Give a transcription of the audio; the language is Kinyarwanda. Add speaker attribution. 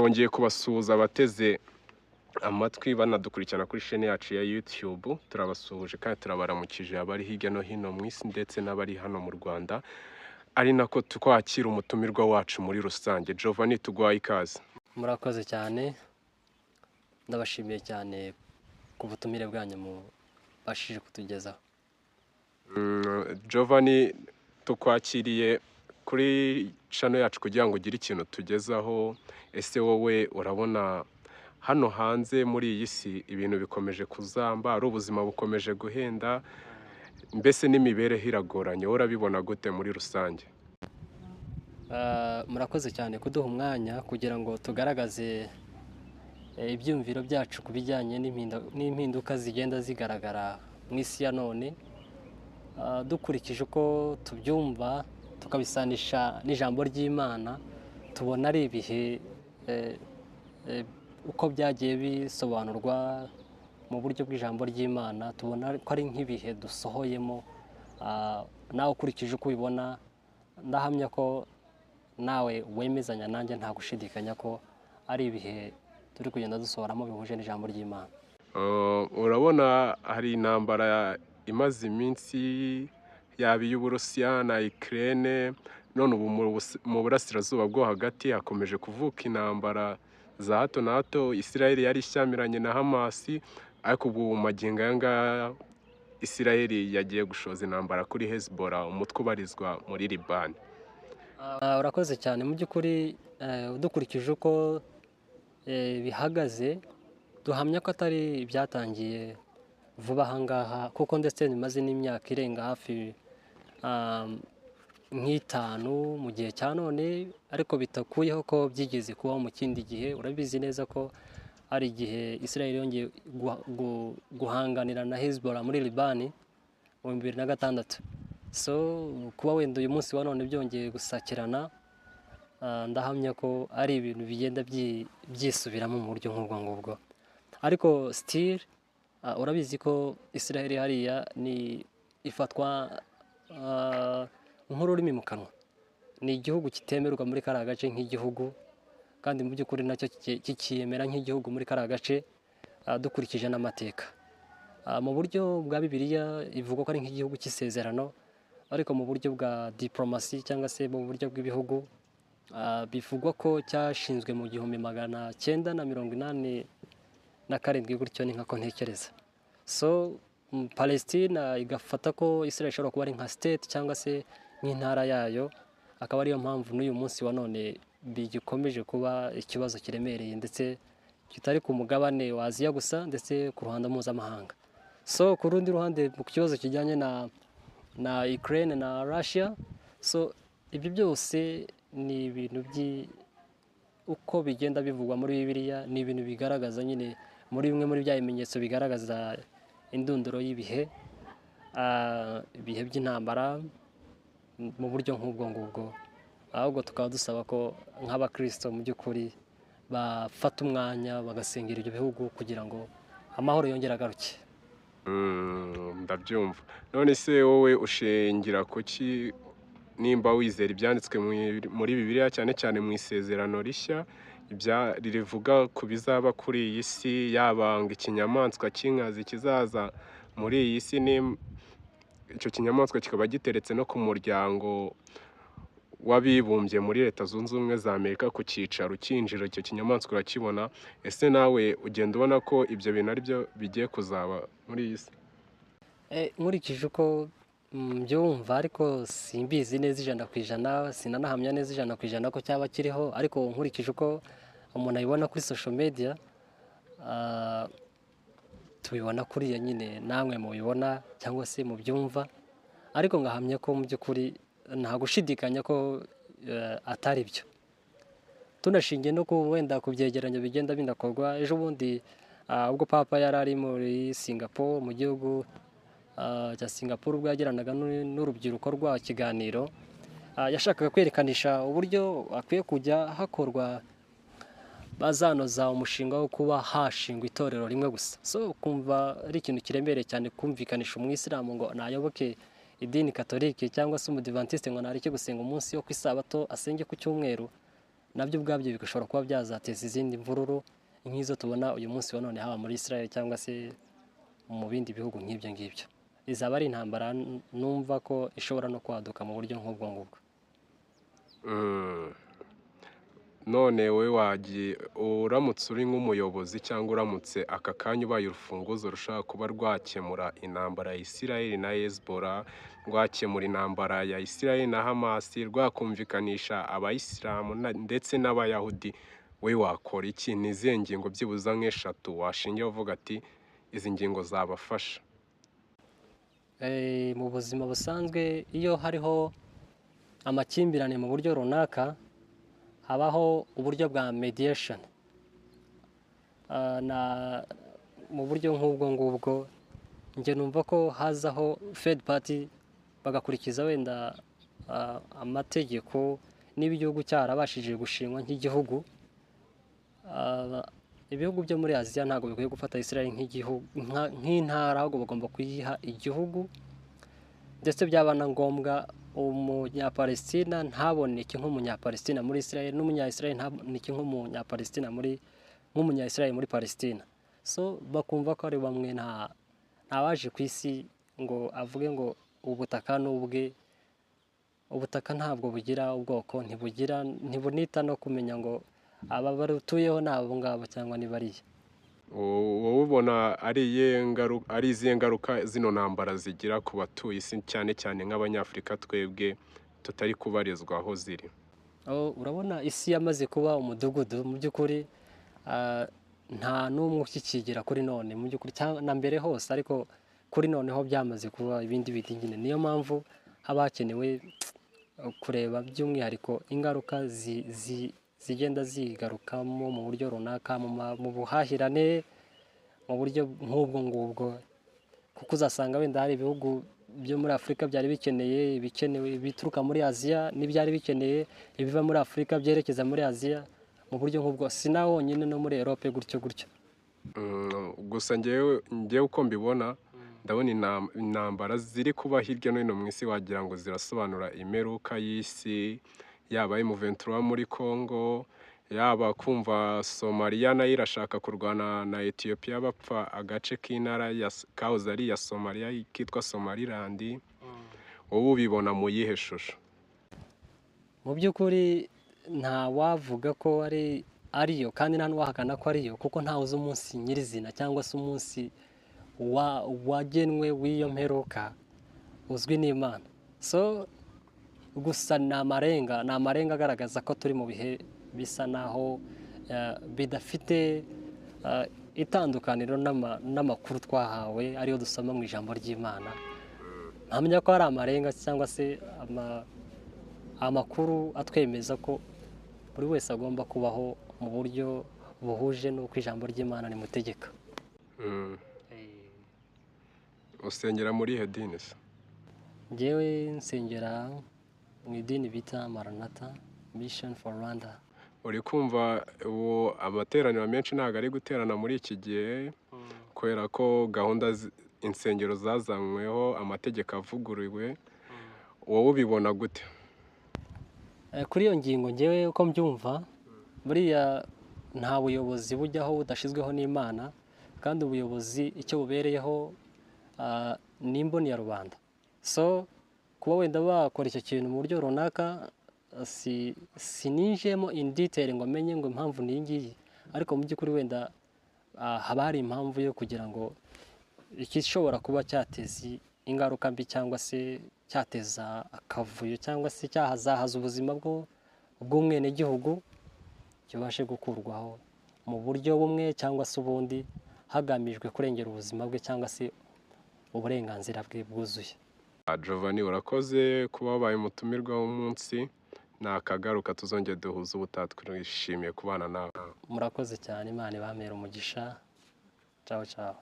Speaker 1: Twongeye kubasuhuza abateze amatwi banadukurikirana kuri chaîne yacu ya YouTube. Turabasuhuje kandi turabaramukije abari hirya no hino mu isi ndetse n'abari hano mu Rwanda, ari nako twakira umutumirwa wacu muri rusange. Giovanni, tuguhaye ikaze.
Speaker 2: Murakoze cyane, ndabashimiye cyane ku butumire bwanyu mubashije kutugezaho.
Speaker 1: Giovanni, tukwakiriye kuri channel yacu kugira ngo ugire ikintu tugezaho. Ese wowe urabona hano hanze muri iyi si ibintu bikomeje kuzamba, ari ubuzima bukomeje guhenda, mbese n'imibereho iragoranye, wowe urabibona gute muri rusange?
Speaker 2: Murakoze cyane kuduha umwanya kugira ngo tugaragaze ibyumviro byacu ku bijyanye n'impinduka zigenda zigaragara mu isi ya none. Dukurikije uko tubyumva, tukabisanisha n'ijambo ry'Imana, tubona ari ibihe uko byagiye bisobanurwa mu buryo bw'ijambo ry'Imana, tubona ko ari nk'ibihe dusohoyemo. Nawe ukurikije uko ubibona, ndahamya ko nawe wemezanya nanjye nta gushidikanya ko ari ibihe turi kugenda dusohoramo bihuje n'ijambo ry'Imana.
Speaker 1: Urabona hari intambara imaze iminsi, yaba iy'Uburusiya na Ukraine, none ubu mu burasirazuba bwo hagati hakomeje kuvuka intambara za hato na hato. Israel yari ishyamiranye na Hamas, ariko ubu mu magingo aya ngaya Israel yagiye gushoza intambara kuri Hezbollah, umutwe ubarizwa muri Liban.
Speaker 2: Urakoze cyane. Mu by'ukuri, dukurikije uko bihagaze, duhamya ko atari ibyatangiye vuba aha ngaha, kuko ndetse bimaze n'imyaka irenga hafi nk'itanu mu gihe cya none, ariko bitakuyeho ko byigeze kubaho mu kindi gihe. Urabizi neza ko hari igihe Israel yongeye guhanganira na Hezbollah muri Libani mu 2006. So kuba wenda uyu munsi wa none byongeye gusakirana, ndahamya ko ari ibintu bigenda byisubiramo mu buryo nk'ubwo ngubwo. Ariko still, urabizi ko Israel hariya ni ifatwa nk'ururimi mu kanwa, ni igihugu kitemerwa muri kariya gace nk'igihugu, kandi mu by'ukuri nacyo kikiyemera nk'igihugu muri kariya gace. Dukurikije n'amateka, mu buryo bwa Bibiliya ivuga ko ari nk'igihugu cy'isezerano, ariko mu buryo bwa diplomasi cyangwa se mu buryo bw'ibihugu, bivugwa ko cyashinzwe mu 1987 gutyo, ni nkako ntekereza. So Palestine igafata ko Israel ishobora kuba ari nka state cyangwa se nk'intara yayo, akaba ariyo mpamvu n'uyu munsi wa none bigikomeje kuba ikibazo kiremereye, ndetse kitari ku mugabane wa Aziya gusa, ndetse ku ruhando mpuzamahanga. So ku rundi ruhande, mu kibazo kijyanye na Ukraine na Russia, so ibyo byose ni ibintu uko bigenda bivugwa muri Bibiliya, ni ibintu bigaragaza nyine muri bimwe muri bya bimenyetso bigaragaza indunduro y'ibihe, ibihe by'intambara mu buryo nk'ubwo ngubwo. Ahubwo tukaba dusaba ko nk'abakristo mu by'ukuri bafata umwanya bagasengera ibyo bihugu kugira ngo amahoro yongere agaruke.
Speaker 1: Ndabyumva. None se wowe ushingira kuki, nimba wizera ibyanditswe muri Bibiliya, cyane cyane mu Isezerano Rishya, rivuga ku bizaba kuri iyi si, yaba ngo ikinyamaswa cy'inkazi kizaza muri iyi si, ni icyo kinyamaswa kikaba giteretse no ku Muryango w'Abibumbye muri Leta Zunze Ubumwe za Amerika ku cyicaro, ukinjira icyo kinyamaswa urakibona? Ese nawe ugenda ubona ko ibyo bintu ari byo bigiye kuzaba muri iyi si?
Speaker 2: Nkurikije uko mbyumva, ariko simbizi neza 100%, sinanahamya neza 100% ko cyaba kiriho, ariko nkurikije uko umuntu abibona kuri social media, tubibona kuriya nyine namwe mubibona cyangwa se mubyumva, ariko ngahamya ko mu by'ukuri nta gushidikanya ko atari byo, tunashingiye no ku wenda ku byegeranyo bigenda binakorwa. Ejo bundi, ubwo Papa yari ari muri Singapore, mu gihugu cya Singapore, ubwo yagiranaga n'urubyiruko rwa kiganiro, yashakaga kwerekanisha uburyo hakwiye kujya hakorwa, bazanoza umushinga wo kuba hashingwa itorero rimwe gusa. So kumva ari ikintu kiremereye cyane kumvikanisha umwisilamu ngo nayoboke idini katolike, cyangwa se umudivantiste ngo nareke gusenga umunsi wo ku isabato asenge ku cyumweru. Nabyo ubwabyo bigashobora kuba byazateza izindi mvururu nk'izo tubona uyu munsi wa none, haba muri Israel cyangwa se mu bindi bihugu nk'ibyo ngibyo. Izaba ari intambara numva ko ishobora no kwaduka mu buryo nk'ubwo ngubwo.
Speaker 1: None wowe wagiye, uramutse uri nk'umuyobozi cyangwa uramutse aka kanya ubaye urufunguzo rushobora kuba rwakemura intambara ya Israel na Hezbollah, rwakemura intambara ya Israel na Hamas, rwakumvikanisha abayisilamu ndetse n'abayahudi, we wakora iki? Ni izihe ngingo byibuze nk'eshatu washingira uvuga ati izi ngingo zabafasha?
Speaker 2: Mu buzima busanzwe iyo hariho amakimbirane mu buryo runaka, habaho uburyo bwa mediation. Na mu buryo nk'ubwo ngubwo njye numva ko hazaho third party, bagakurikiza wenda amategeko. Niba igihugu cyarabashije gushingwa nk'igihugu, ibihugu byo muri Aziya ntabwo bikwiye gufata Israel nk'igihugu, nk'intara, ahubwo bagomba kuyiha igihugu. Ndetse byaba na ngombwa umunyapalestina ntaboneke nk'umunyapalestina muri Israel, n'umunya-Israel ntaboneke nk'umunyapalestina muri, nk'umunya-Israel muri Palestina. So bakumva ko ari bamwe, nta waje ku isi ngo avuge ngo ubutaka ni ubwe. Ubutaka ntabwo bugira ubwoko, ntibugira, ntibunita no kumenya ngo aba barutuyeho ni abo ngabo cyangwa ni bariya.
Speaker 1: Wowe ubona ari izihe ngaruka zino ntambara zigira ku batuye isi, cyane cyane nk'Abanyafurika twebwe tutari kubarizwa aho ziri?
Speaker 2: Oh, urabona isi yamaze kuba umudugudu mu by'ukuri. Nta n'umwe ukikigira kuri none mu by'ukuri, cyangwa na mbere hose, ariko kuri noneho byamaze kuba ibindi bindi nyine. Niyo mpamvu haba hakenewe kureba by'umwihariko ingaruka zigenda zigarukamo mu buryo runaka mu buhahirane, mu buryo nk'ubwo ngubwo, kuko uzasanga wenda hari ibihugu byo muri Afurika byari bikeneye ibikenewe bituruka muri Aziya, n'ibyari bikeneye ibiva muri Afurika byerekeza muri Aziya, mu buryo nk'ubwo. Si na honyine, no muri Europe gutyo gutyo.
Speaker 1: Gusa ngewe uko mbibona, ndabona intambara ziri kuba hirya no hino mu isi wagira ngo zirasobanura imperuka y'isi, yaba M23 muri Congo, yaba kumva Somalia nayo irashaka kurwana na Ethiopia bapfa agace k'intara kahoze ari iya Somalia kitwa Somaliland. Wowe ubibona mu yihe shusho?
Speaker 2: Mu by'ukuri nta wavuga ko ari ariyo, kandi nta n'uwahakana ko ariyo, kuko ntawe uzi umunsi nyirizina cyangwa se umunsi wagenwe w'iyo mperuka, uzwi n'Imana. So gusa ni amarenga agaragaza ko turi mu bihe bisa naho bidafite itandukaniro n'amakuru twahawe ariyo dusoma mu ijambo ry'Imana. Mpamya ko hari amarenga cyangwa se amakuru atwemeza ko buri wese agomba kubaho mu buryo buhuje n'uko ijambo ry'Imana rimutegeka.
Speaker 1: Usengera muri ihe dini se?
Speaker 2: Njyewe nsengera mu idini bita Maranatha Mission for Rwanda.
Speaker 1: Uri kumva ubu amateraniro menshi ntabwo ari guterana muri iki gihe, kubera ko gahunda insengero zazanyweho, amategeko avuguruwe. Wowe ubibona gute?
Speaker 2: Kuri iyo ngingo, ngewe uko mbyumva, buriya nta buyobozi bujyaho budashyizweho n'Imana, kandi ubuyobozi icyo bubereyeho ni imboni ya rubanda. So kuba wenda bakora icyo kintu mu buryo runaka, si sininjiyemo in detail ngo menye ngo impamvu ni iyi ngiyi, ariko mu by'ukuri wenda haba hari impamvu yo kugira ngo igishobora kuba cyateza ingaruka mbi cyangwa se cyateza akavuyo cyangwa se cyahazahaza ubuzima bw'umwenegihugu kibashe gukurwaho mu buryo bumwe cyangwa se ubundi, hagamijwe kurengera ubuzima bwe cyangwa se uburenganzira bwe bwuzuye.
Speaker 1: Giovanni, urakoze kuba wabaye umutumirwa w'umunsi. Nakagaruka, tuzongere duhuze ubutaha. Twishimiye kubana nawe.
Speaker 2: Murakoze cyane, Imana ibamere umugisha. Ciao ciao.